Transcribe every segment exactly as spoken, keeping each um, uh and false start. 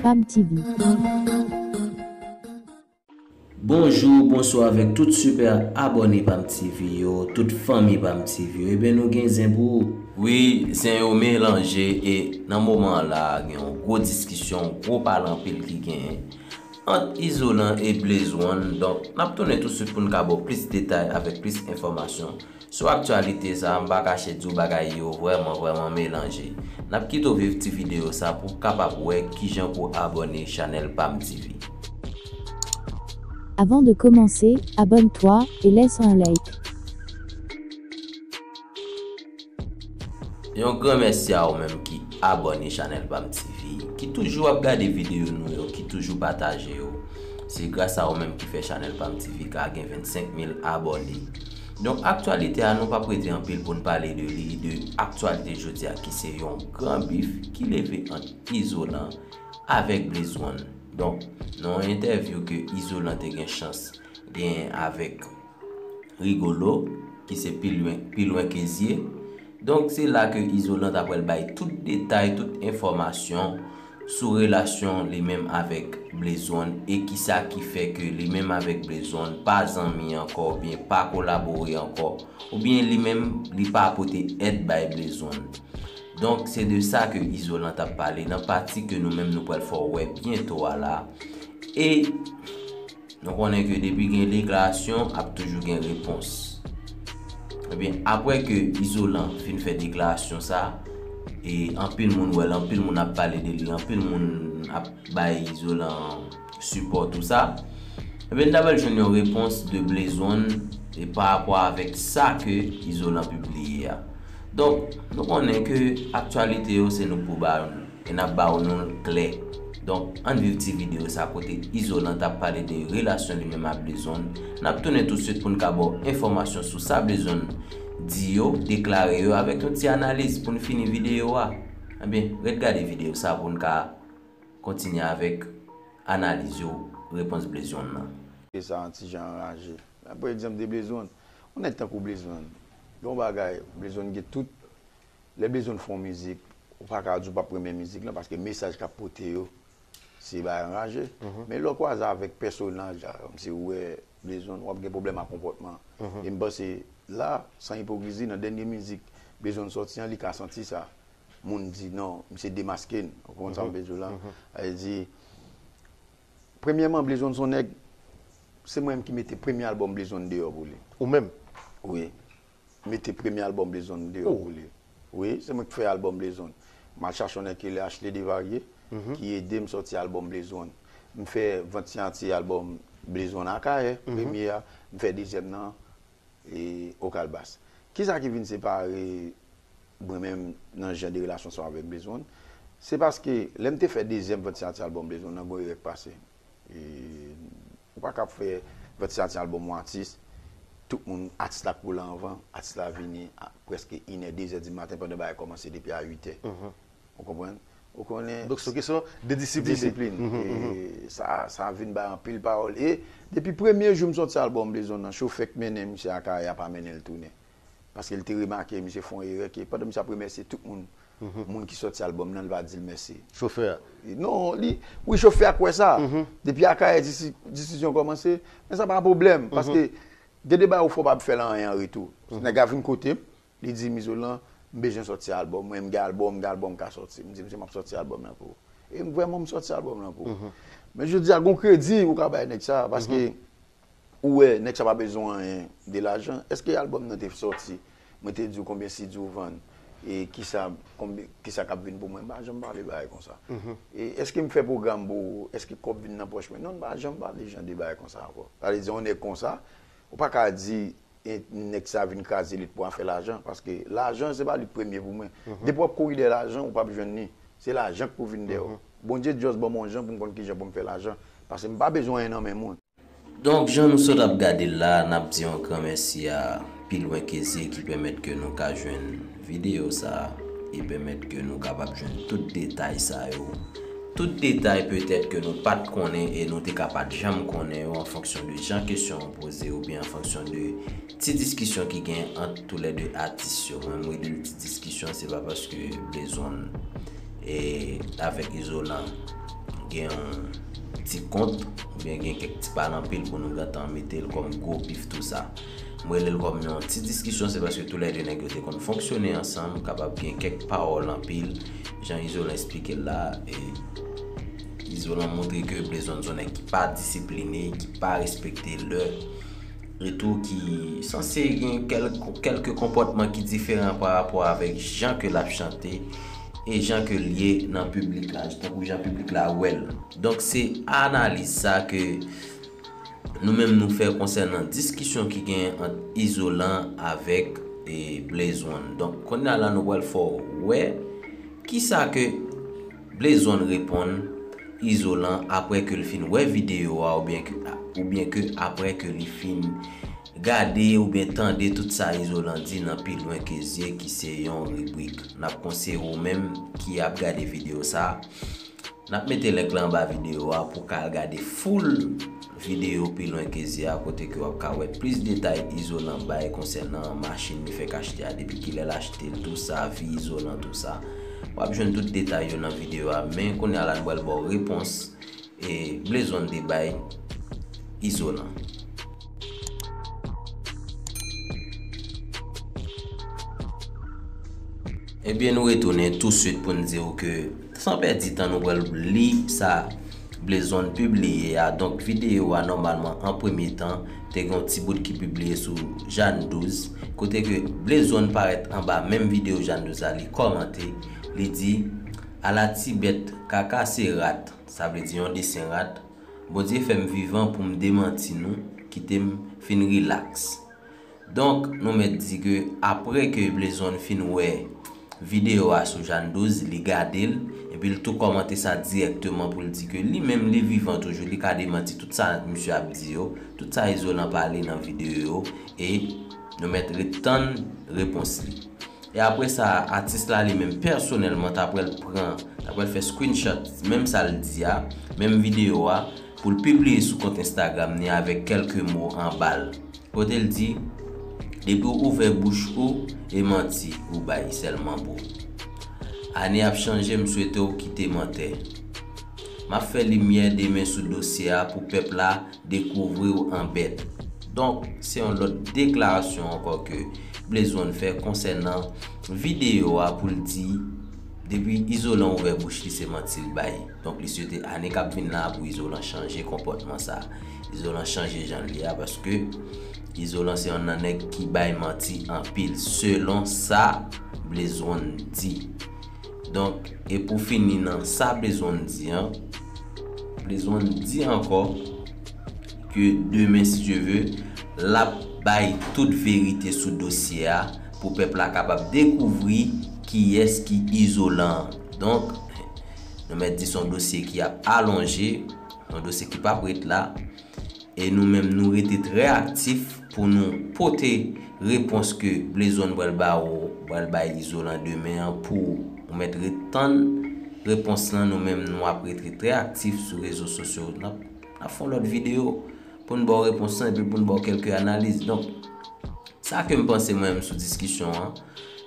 Pam T V. Bonjou, bonswa avèk tout sipè abòne Pam T V yo, tout fanmi Pam T V yo. Ebyen, nou gen zen pou ou. Wi, zen yo melanje e nan moman an la, gen yon gwo diskisyon, gwo pale anpil ki genyen ant Izolan e Blaze One. Donk, n ap tounen touswit pou n ka ba w plis detay avèk plis enfòmasyon sou aktyalite sa a. M pa kache di w bagay yo vrèman, vrèman melanje. N ap kite w viv ti videyo sa pou w kapab wè kijan pou w abòne chanèl Pam T V. Avant de commencer, abonne-toi et laisse un like. Yon gran mèsi a ou menm ki abòne chanèl Pam T V, ki toujou ap gade videyo nou yo, ki toujou pataje yo. Se gras a ou menm ki fè chanèl Pam T V ka gen vennsenk mil abòne. Donk, aktyalite a, nou p ap rete anpil pou n pale de li, de aktyalite jodi a, ki se yon gran bif ki leve ant Izolan avèk Blaze One. Donk, nan yon entèvyou ke Izolan te gen chans gen avèk Rigolo, ki se pi lwen, pi lwen ke zye. Donk, se la ke Izolan ta pral bay tout detay, tout enfòmasyon sou relasyon li menm avèk Blaze One e kisa ki fè ke li menm avèk Blaze One pa zanmi ankò oubyen pa kolabore ankò, oubyen li menm li pa pote èd bay Blaze One. Donk, se de sa ke Izolan t ap pale nan pati ke nou menm nou pral fè w wè byento a la. E nou konnen ke depi gen deklarasyon, ap toujou gen repons. Ebyen, apre ke Izolan fin fè deklarasyon sa, e anpil moun wè l, anpil moun ap pale de li, anpil moun ap bay Izolan sipò, tou sa. Ebyen, n ta pral jwenn yon repons de Blaze One e pa rapò avèk sa ke Izolan pibliye a. Donk, nou konnen ke aktyalite yo se nou k pou ba yo l, e n ap ba w nou l klè. Donk, ann viv ti videyo sa kote Izolan t ap pale de relasyon li menm ak Blaze One. N ap tounen touswit pou n ka ba w enfòmasyon sou sa Blaze One di yo, deklare yo, avèk yon ti analiz pou n fini videyo a. Ebyen, ret gade videyo sa pou n ka kontinye avèk analiz yo, repons Blaze One nan. E sa yon ti jan anraje. Pa egzanp, de Blaze One, yon nèg tankou Blaze One, gen yon bagay, Blaze One gen tout, lè Blaze One fè yon mizik, ou pa ka di w p ap renmen mizik lan, paske mesaj k ap pote yo, se bagay anraje. Men lè w kwaze avèk pèsonaj la, kòmsi ou wè Blaze One, w ap gen pwoblèm ak konpòtman. E m panse la, san ipokrizi, nan dènye mizik Blaze One sòti an, li ka santi sa. Moun di, "Non, misye demaske n." Ou konprann sa m vle di w la? Sa vle di, premyèman, Blaze One se yon nèg, se mwen menm ki mete premye albòm Blaze One deyò pou li. Ou menm? Wi. Mete premye albòm Blaze One deyò pou li. Wi, se mwen ki fè albòm Blaze One. M al chache yon nèg ki rele Ashley Desvarieux, ki ede m sòti albòm Blaze One. M fè vant siyati albòm Blaze One Akayè, premye a. M fè dezyèm nan, e, Okalbas. Kisa ki vin separe mwen menm nan jan de relasyon sa avèk Blaze One? Se paske lè m te fè dezyèm vant siyati albòm Blaze One nan, gon erè k pase. E, ou pa ka ap fè vant siyati albòm yon atis, tout moun, atis la koule anvan, atis la vini a prèske inè, dezè di maten pandan bagay kòmanse depi a uitè. Ou konprann? Ou konnen. Donk, se yon kesyon de disiplin. Disiplin. E sa, sa vin bay anpil pawòl. E depi premye jou m sòti albòm Blaze One nan, chofè k mennen misye Akayè a pa mennen l tounen. Paske l te remake misye fè yon erè ke pandan misye ap remèsye tout moun, moun ki sòti albòm nan, li pa di l mèsi. Chofè a? Non, li, wi, chofè a kwè sa. Depi Akayè disi-, disizyon kòmanse, men sa pa pwoblèm, paske gen de bagay ou fè w pa fè l anyen an retou. Nèg la vin kote m, li di m, "Izolan, m bezwen sòti albòm. Mwen, m gen albòm, m gen albòm ka sòti." M di, "Misye, m ap sòti albòm nan pou ou." E m vrèman, m sòti albòm nan pou ou. Men jodi a, gon kredi ou ka bay nèg sa, paske ou wè, nèg sa pa bezwen anyen de lajan. Èske albòm nan te sòti? Mwen te di w konbyen C D ou vann? E kisa, konbyen, kisa k ap vin pou mwen? M pa janm pale bagay konsa. E èske m fè pwogram pou ou? Èske kòb vin nan pòch mwen? Non, m pa janm pale jan de bagay konsa ankò. Sa vle di, yon nèg konsa, ou pa ka di, e nèg sa vin kraze lit pou afè lajan, paske lajan se pa li k premye pou mwen. Depi w ap kouri dèyè lajan, ou p ap jwenn li. Se lajan k pou vin dèyè w. Bondye just ban m yon jan pou m konn kijan pou m fè lajan, paske m pa bezwen anyen nan men moun. Donk, jan nou sot ap gade l la, n ap di yon gran mèsi a Pi Lwen Ke Zye ki pèmèt ke nou ka jwenn videyo sa a e pèmèt ke nou kapab jwenn tout detay sa yo. Tout detay petèt ke nou pa t konnen e nou te ka pa t janm konnen yo an fonksyon de jan kesyon an poze oubyen an fonksyon de ti diskisyon ki gen ant toulède atis yo. Mwen, m rele l ti diskisyon, se pa paske Blaze One, e avèk Izolan gen yon ti kont, oubyen gen kèk ti pale anpil pou nou gentan mete l kòm gwo bif tou sa. M rele l kòm yon ti diskisyon, se paske toulède nèg yo te konn fonksyone ansanm, kapab gen kèk pawòl anpil, jan Izolan eksplike l la, e Izolan montre ke Blaze One se yon nèg ki pa disipline, ki pa respekte lè, e tou ki sanse gen kèl-, kèlke konpòtman ki diferan pa rapò avèk jan ke l ap chante e jan ke l ye nan piblik la, tankou jan piblik la wè l. Donk, se analiz sa ke nou menm nou fè konsènan diskisyon ki genyen ant Izolan avèk, e, Blaze One. Donk, kounye a la, nou pral fè w wè kisa ke Blaze One reponn Izolan apre ke l fin wè videyo a, oubyen ke, oubyen ke apre ke li fin gade oubyen tande tout sa Izolan di nan Pi Lwen Ke Zye, ki se yon ribrik. N ap konseye ou menm ki ap gade videyo sa a, n ap mete link la anba videyo a pou w ka al gade full videyo Pi Lwen Ke Zye a, kote ke w ap ka wè plis detay Izolan bay konsènan machin li fèk achte a, depi kilè l achte l, tou sa, vi Izolan, tou sa. W ap jwenn tout detay yo nan videyo a, men kounye a la, nou pral ba w repons, e, Blaze One te bay Izolan. Ebyen, nou retounen touswit pou n di w ke, san pèdi tan, nou pral li sa Blaze One pibliye a. Donk, videyo a, nòmalman, an premye tan, te gen yon ti bout ki pibliye sou Jàn douz, kote ke Blaze One parèt anba menm videyo Jàn douz la, li kòmante, li di, "Ala ti bèt, kaka se rat," sa vle di yon desen rat, "Bondye fè m vivan pou m demanti nou, kite m fin rilaks." Donk, nou mèt di ke apre ke Blaze One fin wè videyo a sou Jàn douz, li gade l, epi l tou kòmante sa dirèkteman pou l di ke li menm li vivan toujou, li ka demanti tout sa misye ap di yo, tout sa Izolan pale nan videyo yo, e nou mèt ret tann repons li. E apre sa, atis la li menm pèsonèlman ta pral pran, ta pral fè screenshot menm sa l di a, menm videyo a, pou l pibliye sou kont Instagram ni avèk kèlke mo anba l. Kote l di, "Depi w ouvè bouch ou, e manti ou bay sèlman, bro. Ane ap chanje, m swete w kite mantè. M ap fè limyè demen sou dosye a pou pèp la dekouvri w an bèt." Donk, se yon lòt deklarasyon ankò ke Blaze One fè konsènan videyo a pou l di, depi Izolan ouvè bouch li, se manti l bay. Donk, li swete ane k ap vin la pou Izolan chanje konpòtman sa. Izolan chanje jan l ye a, paske Izolan se yon nan nèg ki bay manti anpil, selon sa Blaze One di. Donk, e pou fini nan sa Blaze One di an, Blaze One di ankò ke demen, si Dye ve, l ap bay tout verite sou dosye a pou pèp la kapab dekouvri kiyès ki Izolan an. Donk, nou mèt di se yon dosye ki ap alonje, yon dosye ki p ap ret la. E nou menm, nou rete trè aktif pou nou pote repons ke Blaze One pral ba ou, pral bay Izolan demen an, pou ou mèt ret tann repons lan. Nou menm, nou ap rete trè aktif sou rezo sosyo. N ap, n ap fè yon lòt videyo pou n ba w repons lan epi pou n ba w kèlke analiz. Donk, sa ke m panse mwen menm sou diskisyon an,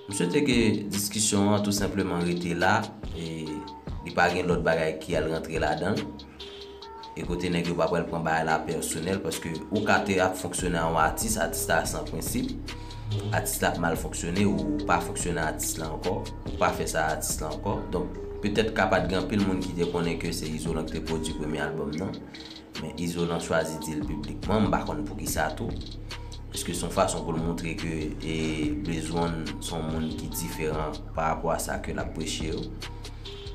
m swete ke diskisyon an tou senpleman rete la, e li pa gen lòt bagay ki al rantre ladan l. E kote nèg yo pa pral pran bagay la pèsonèl, paske ou ka te ap fonksyone a yon atis, atis la san prensip, atis la ap mal fonksyone, ou pa fonksyone a atis la ankò, ou pa fè sa a atis la ankò. Donk, petèt ka pa t gen anpil moun ki te konnen ke se Izolan ki te pwodui premye albòm nan, men Izolan chwazi di l piblikman, m pa konn poukisa tou. Èske se yon fason pou l montre ke, e, Blaze One se yon moun ki diferan pa rapò a sa ke l ap preche yo?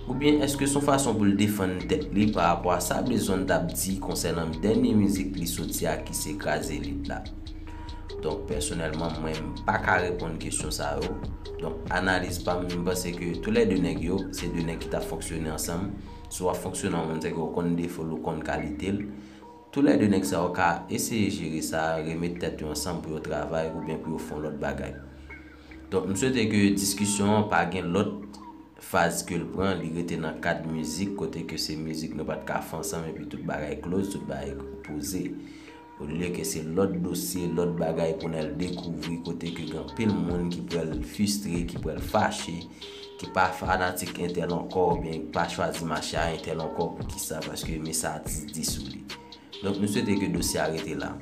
Oubyen èske se yon fason pou l defann tèt li pa rapò a sa Blaze One t ap di konsènan dènye mizik li soti a, ki se Kraze Elit la? Donk, pèsonèlman, mwen, m pa ka reponn kesyon sa yo. Donk, analiz pa m, m panse ke toulède nèg yo, se de nèg ki t ap fonksyone ansanm. Si w ap fonksyone ak yon moun, se ke w konn defo l, ou konn kalite l. Toulède nèg sa yo ka eseye jere sa, remèt tèt yo ansanm pou yo travay oubyen pou yo fè yon lòt bagay. Donk, m swete ke diskisyon an pa gen lòt faz ke l pran, li rete nan kad mizik, kote ke se mizik nou pa t ka fè ansanm, epi tout bagay close, tout bagay poze. Olye ke se lòt dosye, lòt bagay pou n al dekouvri kote ke gen anpil moun ki pral fristre, ki pral fache, ki pa fanatik entèl ankò, oubyen ki pa chwazi mache a entèl ankò. Poukisa? Paske men sa atis di sou li. Donk, nou swete ke dosye a rete la.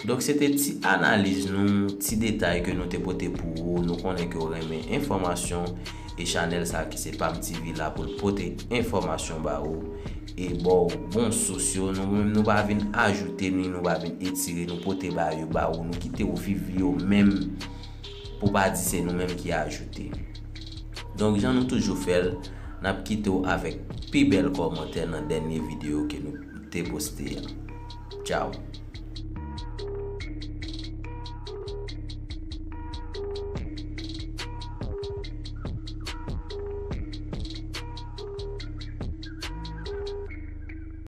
Donk, se te ti analiz nou, ti detay ke nou te pote pou ou. Nou konnen ke w renmen enfòmasyon, e chanèl sa ki se Pam T V la pou l pote enfòmasyon ba ou e ba w bon sous yo. Nou menm, nou pa vin ajoute ni nou pa vin etire, nou pote ba yo ba ou, nou kite w viv yo menm, pou pa di se nou menm ki ajoute. Donk, jan nou toujou fè l, n ap kite w avèk pi bèl kòmantè nan dènye videyo ke nou te poste a. Tchaw.